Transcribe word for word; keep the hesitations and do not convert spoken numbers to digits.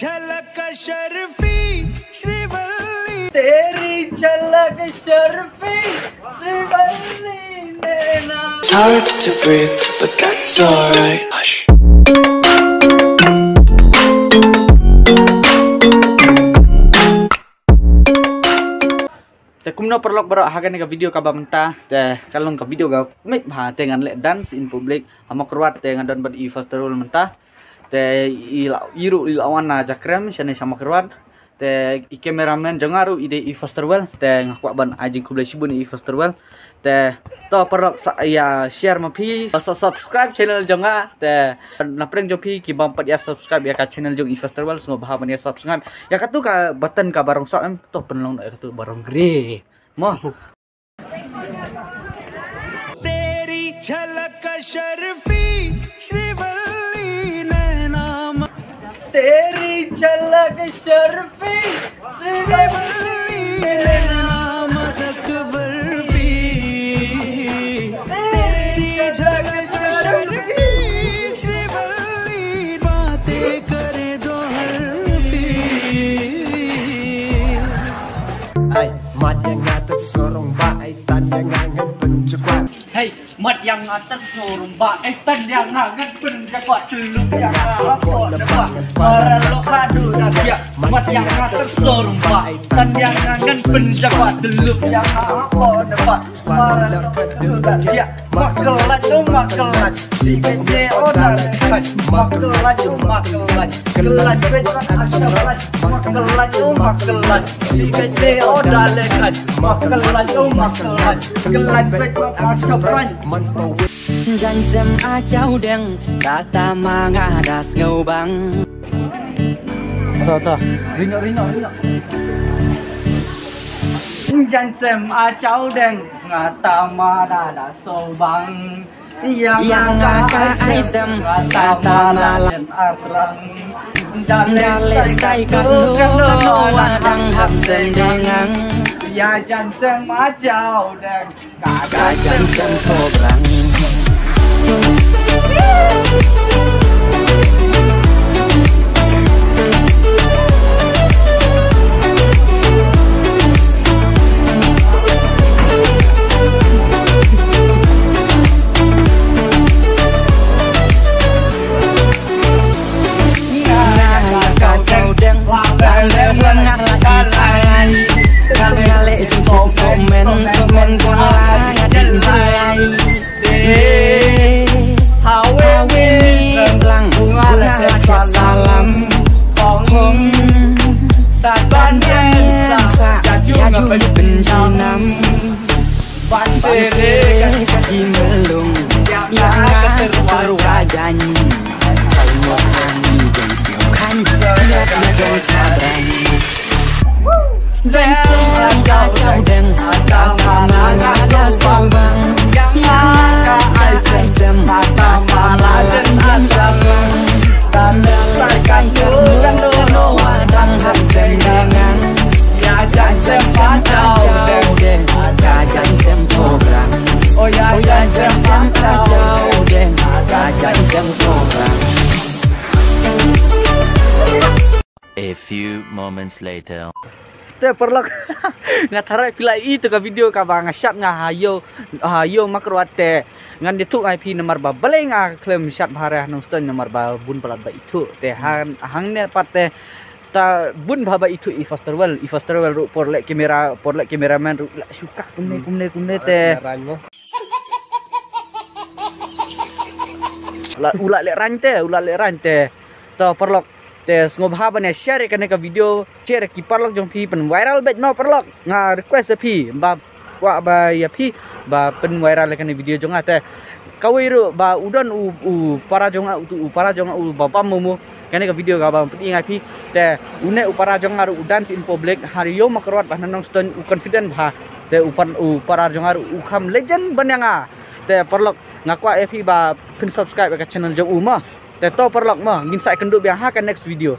झलक शर्फी श्रीवल्ली, तेरी झलक शर्फी श्रीवल्ली नैना। It's hard to breathe, but that's alright. Hush. Te kumno paralok baroh, ha kane ka video kaba mynta te ka long ka video ka mih bha, te ngan leh dance in public ha Mawkyrwat, te nga don bad i Foster World mynta. Te i la, i ruh i la wan na Jakrem shane sha Mawkyrwat. Te i cameraman jong nga ruh i dei i Foster World. Te nga kwah ban ai jingkhublei shibun i Foster World. Te to paralok, sa ïa share ma phi, sa subscribe channel jong nga. Te na pdeng jong phi ki bym pat ïa subscribe ïa ka channel jong i Foster World, sngewbha ban ïa subscribe. Ïa katu ka button kaba rong soh em, to pynlong ïa katu ba rong grey. Mo. तेरी झलक शर्फी श्रीवल्ली नैना म-, तेरी झलक शर्फी श्रीवल्ली नैना मदक बर्फी। तेरी झलक शर्फी श्रीवल्ली बातें करे दो हर्फी। Ai, mat ïa nga tat sorong ba ai tan ïa nga ngan pynjakwat. Hey, mat ïa nga tat sorong ba ai tan ïa nga ngan pynjakwat. Tlup ïa nga hapoh na ba para lok haduh na biak. Mat ïa nga tat sorong ba ai tan ïa nga ngan pynjakwat. Tlup ïa nga hapoh na ba para lok haduh na biak. Makyllait, oh makyllait, si beit ne o da lehkai. Makyllait, oh makyllait, kyllait beit mat arsha beit. Makyllait, oh makyllait, si beit ne o da lehkai. Makyllait, oh makyllait, kyllait beit mat arsha beit. Jan sem a jaw deng, kata ma nga da sngewbang. Ata, ata. Ringa, ringa, ringa. Jan sem a jaw deng, kata ma nga da sngewbang. Ïa nga ka ai sem, kata ma la. Da leh stai katno katno wa dang hap sem deng ang. Ïa jan sem a jaw deng, ka jan sem thobrang. Ban sere ka jingmlung ïa nga ka tyrwa jaiñ. Jaiñ sum ka jaw deng, ka ma nga da sngewbang. Ïa nga ka ai sem, ka ma la dang jingtyrwa. Dang da la skai katno wa dang hap sem dang ang. Ïa jan sem a jaw deng, ka jan sem thobrang. Oh ïa jan sem a jaw deng, ka jan sem thobrang. A few moments later. Te paralok, nga tharai phi la i tu ka video kaba nga shot nga ha ïew, ha ïew Mawkyrwat te. Ngan ïathuh ngai phi namar ba balei nga khlem shot bha re ha Nongstoiñ namar ba bun palat ba ithuh. Te ha, hangne pat te ta bun bha ba ithuh i Foster World, i Foster World ruh por leh camera, por leh cameraman ruh la shu kah kumne, kumne, kumne te. La, u la lehraiñ te, u la lehraiñ te. To paralok, te sngewbha ban ïa share ïa kane ka video, share ïa ki paralok jong phi, pynviral beit mo paralok. Nga request ïa phi, ba kwah ba ïa phi ba pynviral ïa kane video jong nga te. Kawei ruh ba u don u, u para jong nga, u, u para jong nga uba bam mo mo kane ka video kaba pyni ïa phi. Te une u para jong nga ruh u dance in public ha ïew Mawkyrwat bad ha Nongstoiñ, u confident bha. Te u pan, u para jong nga ruh u kham legend ban ïa nga. Te paralok, nga kwah ïa phi ba pynsubscribe ïa ka channel jong u mo. Te to paralok mo, ngin sa ïakynduh biang ha ka next video.